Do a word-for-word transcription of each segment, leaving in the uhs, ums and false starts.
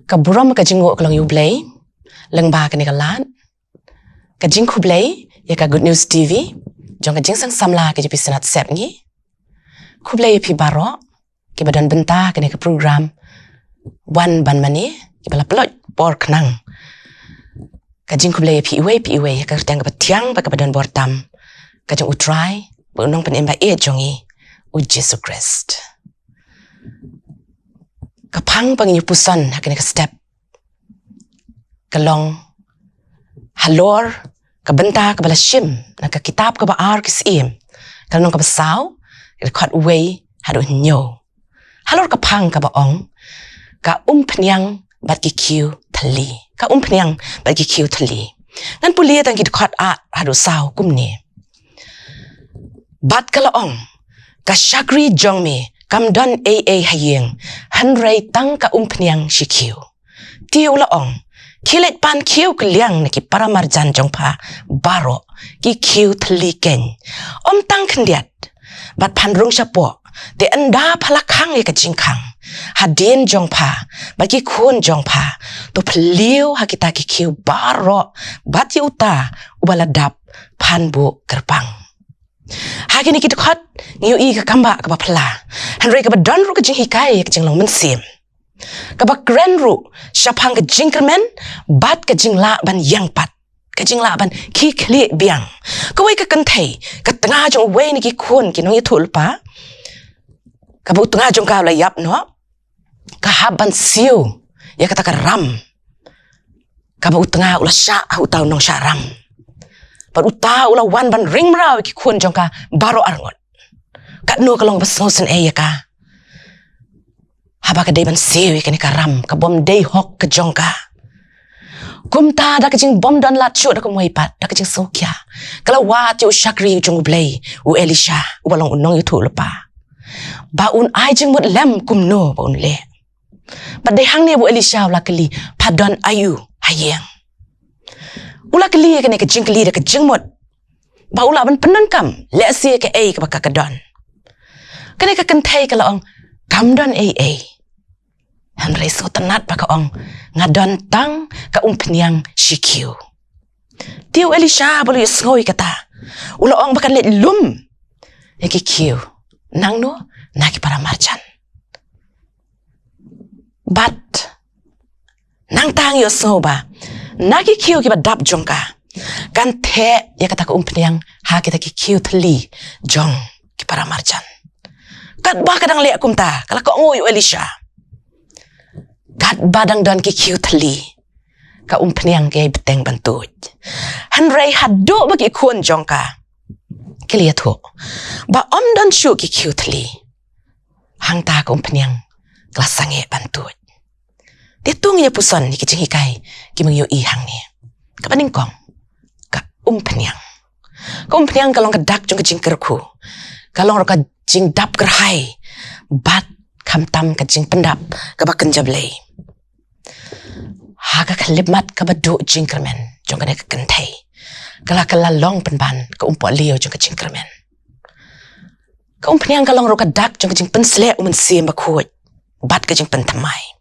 Ka burom ka jingnguh ka long ïa U Blei lyngba kane ka lad. Ka jingkhublei ïa ka Good News T V jong ka jingseng samla ka jong phi Synod Sepngi. Khublei ïa phi baroh kiba don bynta kane ka program Wan Ban Mane, kiba la pynlut por khnang. Ka jingkhublei ïa phi iwei pa iwei ha ka kyrteng kaba thiang bad kaba don bor tam ka jong U Trai bad U Nongpynim ba ïeit jong ngi, U Jisu Khrist. Ka phang ba ngin ïa puson ha kane ka step ka long halor ka bynta kaba la shim na ka kitab kaba ar Ki Syiem, ka lynnong kaba saw, ka dkhot wei haduh hynñiew. Halor ka phang kaba ong, ka umphniang bad ki khiew thylli. Ka umphniang bad ki khiew thylli. Ngan pule tang ki dkhot ar haduh saw kumne. Bad ka la ong, ka shakri jong me kam don ei ei ha ïing, hynrei tang ka umphniang shi khiew. Te u la ong, khie leit pan khiew kylliang na ki paramarjan jong pha baroh, ki khiew thylli keiñ. Ym tang khyndiat, bad phan rung shapoh, te ynda pha la khang ïa ka jingkhang hadien jong pha bad ki khun jong pha, to phylliew ha kita ki khiew baroh bad ïa uta uba la dap phan buh kyrpang. Ha kine ki dkhot ngi ïohi ka kambah kaba phylla, hynrei kaba don ruh ka jinghikai ïa ka jinglong mynsiem, kaba kren ruh shaphang ka jingkyrmen bad ka jinglah ban ïeng pat, ka jinglah ban khie khlieh biang. Kawei ka kynthei, ka tnga jong uwei na ki khun ki nongïathuhlypa, kaba u tnga jong ka u la ïap noh, ka hap ban siew ïa kata ka ram kaba u tnga u la shah ha uta u nongshah ram. Bad uta u la wan ban ring mraw ïa ki khun jong ka baroh arngut. Katno ka long ba sngewsynei ïa ka haba ka dei ban siew ïa kane ka ram kaba ym dei hok ka jong ka. Kumta da ka jingbym don lad shuh da kumwei pat, da ka jingsngewkhia, ka la wad ïa u shakri jong U Blei, u Elisha, uba long u nongïathuhlypa, ba un ai jingmut lem kumno ba un leh. Bad dei hangne ba u Elisha u la kylli, pha don aïu ha ïing? U la kylli ïa kane ka jingkylli da ka jingmut ba u lah ban pyndonkam lehse kaei kaba ka ka don. Kane ka kynthei ka la ong, kam don ei ei. Hynrei sngewtynnat ba ka ong, nga don tang ka umphniang shi khiew. Te u Elisha ba u la ïohsngew ïa kata, u la ong ba kan leit lum ïa ki khiew. Nangno? Na ki paramarjan. Bad nangta ngi ïohsngew ba na ki khiew kiba dap jong ka, kan theh ïa kata ka umphniang ha kita ki khiew thylli jong ki paramarjan. Katba ka dang leh kumta, ka la kohnguh ïa u Elisha, katba dang don ki khiew thylli, ka umphniang ka ïai bteng ban tuid. Hynrei haduh ba ki khun jong ka ki la ïathuh ba ym don shuh ki khiew thylli, hangta ka umphniang ka la sangeh ban tuid. Te to ngin ïa puson ïa ki jinghikai kiba ngi ïohi hangne. Kaba nyngkong, ka umphniang. Ka umphniang ka long ka dak jong ka jingkyrkhu, ka long ruh ka jingdap kyrhai bad khamtam ka jingpyndap kaba kynja Blei. Ha ka khyllipmat kaba duh jingkyrmen jong kane ka kynthei, ka la, ka la long pynban ka umpohliew jong ka jingkyrmen. Ka umphniang ka long ruh ka dak jong ka jingpynsleh u Mynsiem Bakhuid bad ka jingpynthymmai.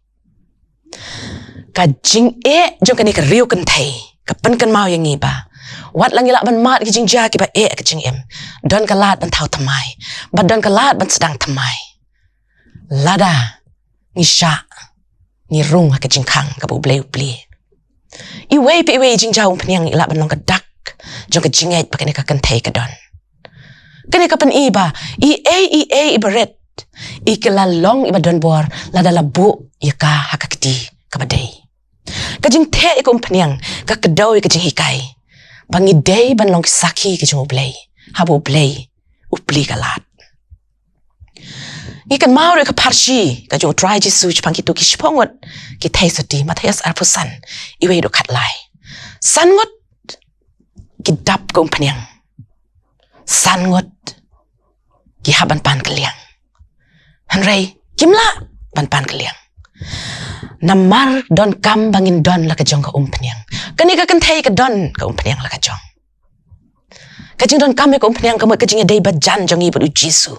Ka jingeh jong kane ka riew kynthei ka pynkynmaw ïa ngi ba wat la ngi lah ban mad ki jingjia kiba eh ka jingim, don ka lad ban thaw thymmai bad don ka lad ban sdang thymmai lada ngi shah, ngi rung ha ka jingkhang kaba U Blei u plie. Iwei pa iwei i jingjia umphniang i lah ban long ka dak jong ka jingngeit ba kane ka kynthei ka don. Kane ka pyni ba i ei i ei iba rit, i ka la long iba don bor lada la buh ïa ka ha ka kti kaba dei. Ka jingtheh ïa ka umphniang ka kdew ïa ka jinghikai ba ngi dei ban long ki sakhi ka jong U Blei haba U Blei u plie ka lad. Ngi kynmaw ruh ïa ka pharshi ka jong U Trai Jisu shaphang kito ki shiphew ngut ki theisotti, Mathaios arphew san, iwei haduh khatlai. San ngut ki dap ka umphniang, san ngut ki hap ban pan kylliang. Hynrei kim lah ban pan kylliang. Namar donkam ba ngin don la ka jong ka umphniang. Kane ka kynthei ka don ka umphniang la ka jong. Ka jingdonkam ïa ka umphniang ka mut ka jingïadei bajan jong ngi bad U Jisu.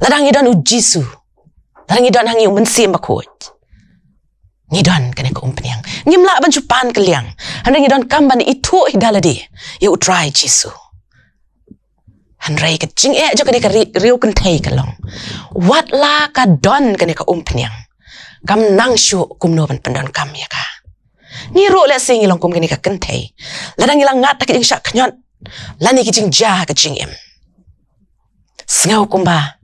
Lada ngi don U Jisu, lada ngi don ha ngi U Mynsiem Bakhuid, ngi don kane ka umphniang. Ngim lah ban shu pan kylliang. Hynrei ngi donkam ban ithuh hi da lade ïa U Trai Jisu. Hynrei ka jingeh jong kane ka ri-, riew kynthei ka long, wat la ka don kane ka umphniang, kam nang shuh kumno ban pyndonkam ïa ka. Ngi ruh lehse ngi long kum kane ka kynthei. Lada ngi la ngat da ka jingshah khñiot lane ki jingjia ka jingim, sngew kumba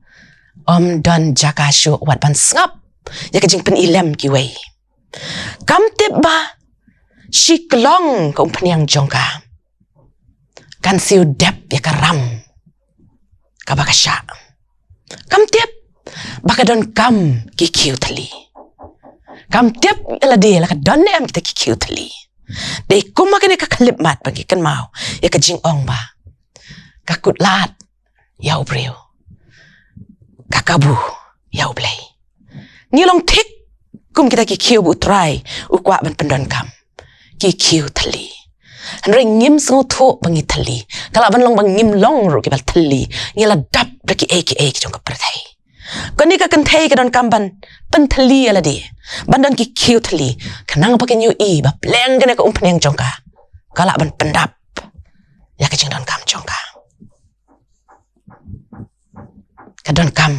ym don jaka shuh wat ban sngap ïa ka jingpynilem kiwei. Kam tip ba shi klong ka umphniang jong ka kan siew dep ïa ka ram kaba ka shah. Kam tip ba ka donkam ki khiew thylli. Kam tip ïa lade la ka don ne em kita ki khiew thylli. Dei kumba kane ka khyllipmat ba ngi kynmaw ïa ka jingong ba ka kut lad ïa u briew, ka kabu ïa U Blei. Ngi long thik kum kita ki khiew ba U Trai u kwah ban pyndonkam, ki khiew thylli. Hynrei ngim sngewthuh ba ngi thylli. Ka lah ban long ba ngim long ruh kiba thylli. Ngi la dap da kiei kiei ki jong ka pyrthei. Kane ka kynthei ka donkam ban pynthylli ïa lade, ban don ki khiew thylli, khnang ba kin ïohi ba pleng kane ka umphniang jong ka ka lah ban pyndap ïa ka jingdonkam jong ka. Ka donkam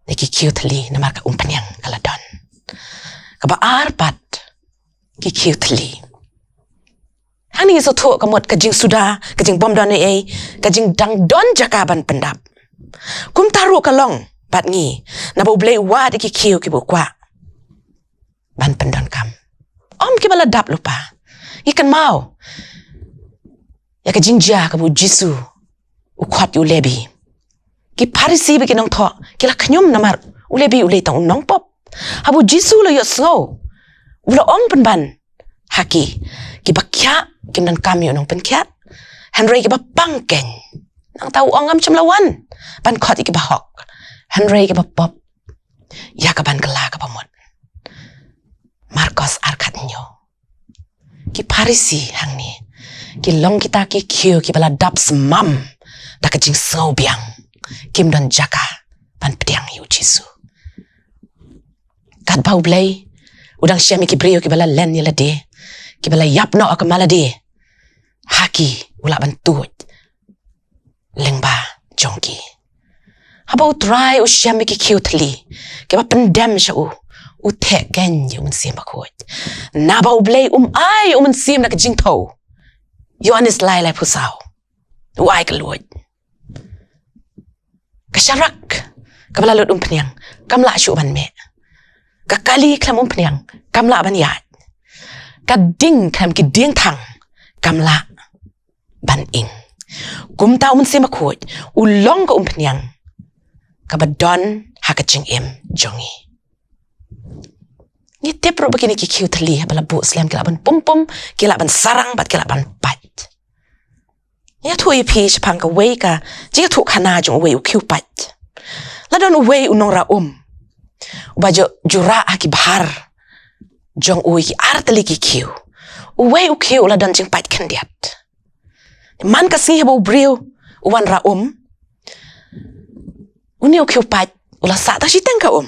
ïa ki khiew thylli namar ka umphniang ka la don. Kaba ar pat, ki khiew thylli. Hangne ngi sngewthuh ka mut ka jingsuda, ka jingbym don ei ei, ka jingdang don jaka ban pyndap. Kumta ruh ka long bad ngi, naba U Blei u wad ïa ki khiew kiba u kwah ban pyndonkam, ym kiba la dap lypa. Ngi kynmaw ïa ka jingjia kaba U Jisu u khot ïa u Lebi. Ki Pharisi bad ki nongthoh ki la khñium namar u Lebi u lei tang u nongpop. Haba U Jisu u la ïohsngew, u la ong pynban ha ki, kiba khiah kim donkam ïa u nongpynkhiah, hynrei kiba pang keiñ. Nangta u ong, ngam shym la wan ban khot ïa kiba hok, hynrei kiba pop ïa ka ban kylla kaba mut. Markos ar khathynñiew. Ki Pharisi hangne ki long kita ki khiew kiba la dap smam da ka jingsngewbiang, kim don jaka ban pdiang ïa U Jisu. Katba U Blei u dang shem ïa ki briew kiba la len ïa lade, kiba la ïap noh ha ka ma lade, ha ki u lah ban tuid lyngba jong ki. Haba U Trai u shem ïa ki khiew thylli kiba pyndem sha u, u theh keiñ ïa U Mynsiem Bakhuid. Naba U Blei um ai ïa U Mynsiem na ka jingthew, Ïoannis lai, laiphew saw, u ai ka luid. Ka sharak kaba la lut umphniang kam lah shuh ban meh. Ka kali khlem umphniang kam lah ban ïaid. Ka ding khlem ki diengthang kam lah ban ing. Kumta U Mynsiem Bakhuid u long ka umphniang kaba don ha ka jingim jong ngi. Ngi tip ruh ba kine ki khiew thylli haba la buh slem ki lah ban pum pum, ki lah ban sarang bad ki lah ban pait. Ngi ïathuh ïa phi shaphang kawei ka jingïathuhkhana jong uwei u khiew pait. La don uwei u nongra um uba ju, ju rah ha ki bhar jong u ïa ki ar tylli ki khiew. Uwei u khiew u la don jingpait khyndiat. Man ka sngi haba u briew u wanrah um, une u khiew pait u la sah tang shiteng ka um.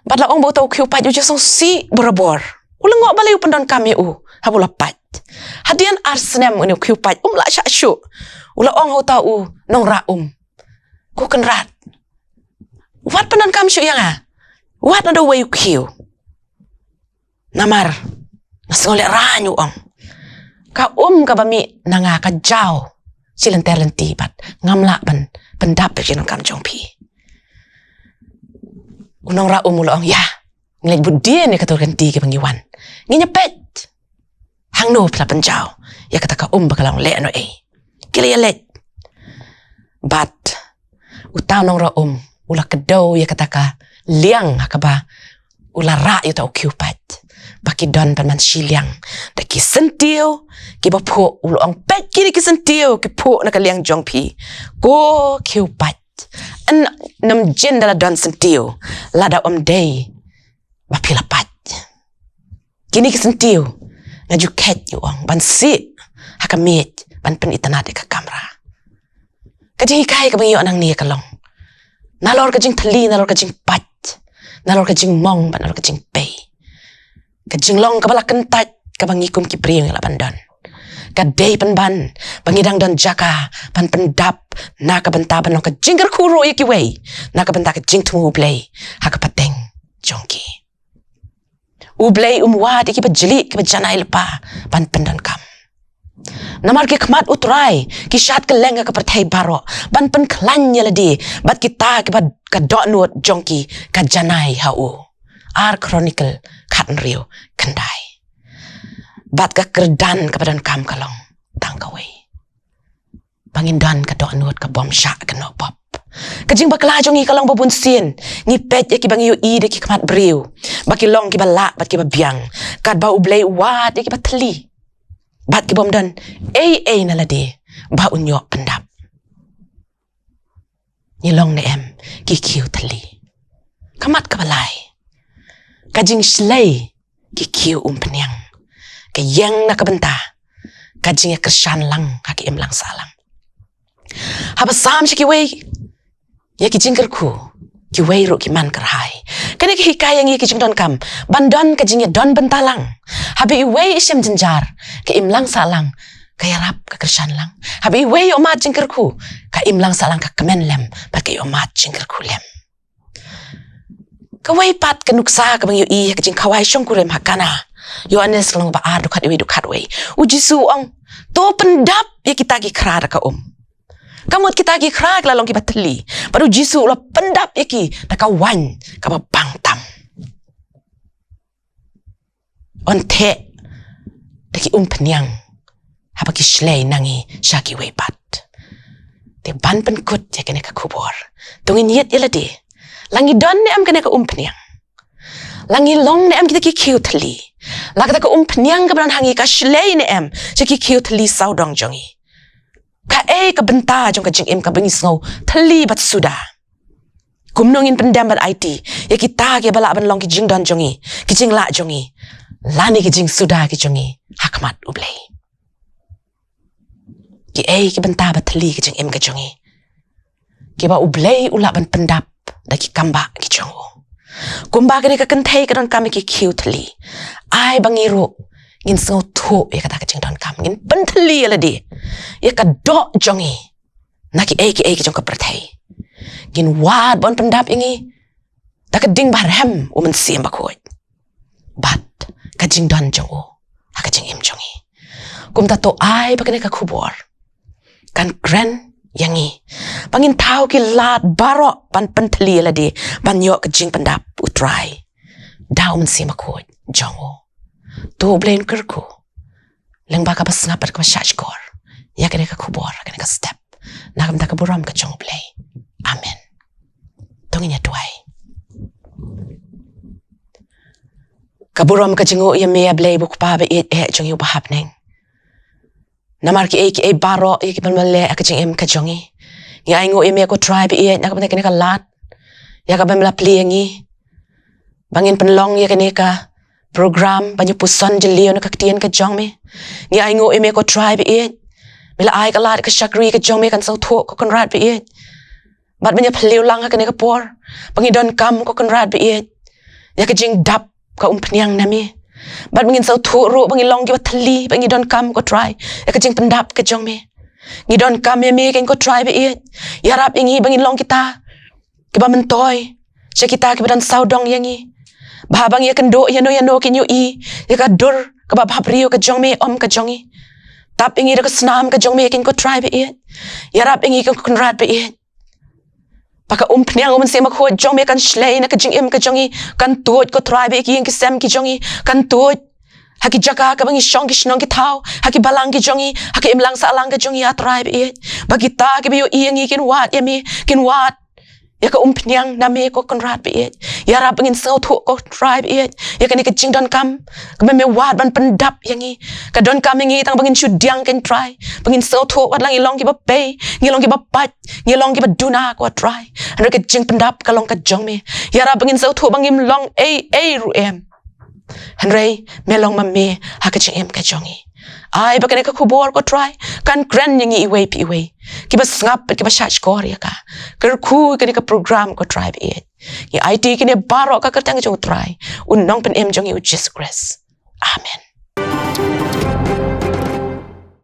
Bad la ong ba uta u khiew pait u ju sngewsih borabor. U la ngoh balei u pyndonkam ïa u haba u la pait. Hadien ar snem une u khiew pait um lah shah shuh. U la ong ha uta u nongrah um, ko Kynrad, wat pyndonkam shuh ïa nga. Wat naduh uwei u khiew. Namar nga sngew lehraiñ, u ong. Ka um kaba mih na nga ka jaw shi lynter lynti bad ngam lah ban pyndap ïa ka jingdonkam jong phi. U nongrah um u la ong, ïa, ngi leit bud dien ïa kato ka lynti kaba ngi wan. Ngin ïa peit hangno phi la pynjaw ïa kata ka um ba ka long lehnohei. Ki la ïaleit bad uta u nongrah um u la kdew ïa kata ka liang ha kaba u la rah ïa uta u khiew pait. Ba ki don pynban shi liang da ki syntiew kiba phuh. U la ong, peit, kine ki syntiew ki phuh na ka liang jong phi, ko khiew pait. Ym, ym jin da la don syntiew lada ym dei ba phi la pait. Kine ki syntiew nga ju kheit, u ong, ban sih ha ka miej ban pynitynnad ïa ka kamra. Ka jinghikai kaba ngi ïoh nangne ka long, nalor ka jingthylli, nalor ka jingpait, nalor ka jingmong bad nalor ka jingpei, ka jinglong kaba la kyntait kaba ngi kum ki briew ngi lah ban don, ka dei pynban ba ngi dang don jaka ban pyndap na ka bynta ban long ka jingkyrkhu ruh ïa kiwei, na ka bynta ka jingthmu U Blei ha ka pateng jong ki. U Blei um wad ïa kiba jlieh, kiba janai lypa ban pyndonkam. Namar ki khmat U Trai ki shad kylleng ha ka pyrthei baroh ban pynkhlaiñ ïa lade bad kita kiba ka dohnud jong ki ka janai ha u. Ar Chronicle khathynriew khyndai. Bad ka kyrdan kaba donkam ka long tang kawei, ba ngin don ka dohnud ka bym shah kynnoh pop. Ka jingbakla jong ngi ka long ba bun sien ngi peit ïa kiba ngi ïohi da ki khmat briew ba ki long kiba lah bad kiba biang, katba U Blei u wad ïa kiba thylli bad ki bym don ei ei na lade ba un ïoh pyndap. Ngi long ne em ki khiew thylli? Ka mat kaba lai, ka jingshlei ki khiew umphniang, ka ïeng na ka bynta ka jingïakyrshan lang ha ki imlang sahlang. Haba sam sha kiwei ïa ki jingkyrkhu, kiwei ruh ki man kyrhai. Kane ka hikai ïa ngi ki jingdonkam ban don ka jingïadon bynta lang. Haba iwei i shem jynjar, ka imlang sahlang ka ïarap ka kyrshan lang. Haba iwei i ummat jingkyrkhu, ka imlang sahlang ka kmen lem bad ka i ummat jingkyrkhu lem. Kawei pat ka nuksa kaba ngi ïohi ha ka jingkhawai shongkurim ha Kana, Ïoannis ka lynnong ba ar, dkhot iwei, dkhot wei. U Jisu u ong, to pyndap ïa kita ki khra da ka um. Ka mut kita ki khra ki la long kiba thylli, bad U Jisu u la pyndap ïa ki da ka waiñ kaba bang tam. Yn theh da ki umphniang haba ki shlei na ngi sha kiwei pat. Te ban pynkut ïa kane ka khubor, to ngin ïit ïa lade, la ngi don ne em kane ka umphniang, la ngi long ne em kita ki khiew thylli, la kata ka umphniang kaba don ha ngi ka shlei ne em sha ki khiew thylli sawdong jong ngi. Kaei ka bynta jong ka jingim kaba ngi sngew thylli bad suda? Kumno ngin pyndem bad aiti ïa kita kiba lah ban long ki jingdon jong ngi, ki jinglah jong ngi, lane ki jingsuda ki jong ngi ha khmat U Blei? Kiei ki bynta ba thylli ka jingim ka jong ngi, kiba U Blei u lah ban pyndap da ki kambah ki jong u? Kumba kane ka kynthei ka donkam ïa ki khiew thylli, ai ba ngi ruh ngin sngewthuh ïa kata ka jingdonkam, ngin pynthylli ïa lade, ïa ka doh jong ngi na kiei kiei ki jong ka pyrthei. Ngin wad ban pyndap ïa ngi da ka ding ba rem U Mynsiem Bakhuid bad ka jingdon jong u ha ka jingim jong ngi. Kumta to ai ba kane ka khubor kan kren ïa ngi ba ngin thaw ki lad baroh ban pynthylli ïa lade ban ïoh ka jingpyndap U Trai da U Mynsiem Bakhuid jong u. To U Blei un kyrkhu lyngba kaba sngap bad kaba shahshkor ïa kane ka khubor, kane ka step, na ka bynta ka burom ka jong U Blei. Amen. To ngin ïa duwai. Ka burom ka jong u ïa me, A Blei ba U Kpa ba ïeit eh jong ngi uba ha bneng. Namar kiei kiei baroh ïa kiba me la leh ha ka jingim ka jong ngi, ngi ainguh ïa me ko Trai ba ïeit na ka bynta kane ka lad ïa kaba me la plie ïa ngi ba ngin pynlong ïa kane ka program ba ngi puson jylliew na ka ktien ka jong me. Ngi ainguh ïa me ko Trai ba ïeit, me la ai ka lad ka shakri ka jong me kan sngewthuh ko Kynrad ba ïeit. Bad ba ngi phylliew lang ha kane ka por ba ngi donkam ko Kynrad ba ïeit ïa ka jingdap ka umphniang na me. Bad ba ngin sngewthuh ruh ba ngi long kiba thylli ba ngi donkam ko Trai ïa ka jingpyndap ka jong me. Ngi donkam ïa me kein ko Trai ba ïeit, ïarap ïa ngi ba ngin long kita kiba myntoi sha kita kiba don sawdong ïa ngi, ba haba ngi ïakynduh ïano ïano kin ïohi ïa ka dur kaba bhabriew ka jong me, ym ka jong ngi. Tap ïa ngi da ka snam ka jong me kein ko Trai ba ïeit, ïarap ïa ngi kein ko Kynrad ba ïeit. Ba ka umphniang U Mynsiem Bakhuid jong me kan shlei na ka jingim ka jong ngi, kan tuid ko Trai ba ïeit ki ïing ki sem ki jong ngi, kan tuid ha ki jaka kaba ngi shong, ki shnong ki thaw, ha ki balang ki jong ngi, ha ki imlang sahlang ka jong ngi, A Trai ba ïeit. Ba kita kiba ïohi ïa ngi kin wad ïa me, kin wad ïa ka umphniang na me ko Kynrad ba ïeit. Ïarap ba ngin sngewthuh ko Trai ba ïeit ïa kane ka jingdonkam kaba me wad ban pyndap ïa ngi. Ka donkam ïa ngi tang ba ngin shu diang kein Trai, ba ngin sngewthuh wat la ngi long kiba pei, ngi long kiba pait, ngi long kiba duna ko Trai, hynrei ka jingpyndap ka long ka jong me. Ïarap ba ngin sngewthuh ba ngim long ei ei ruh em, hynrei me long ma me ha ka jingim ka jong ngi. Ai ba kane ka khubor, ko Trai, kan kren ïa ngi iwei pa iwei, kiba sngap bad kiba shahshkor ïa ka. Kyrkhu kane ka program, ko Trai ba ïeit. Ngi aiti kine baroh ha ka kyrteng jong u Trai, u Nongpynim jong ngi, u Jisu Khrist. Amen.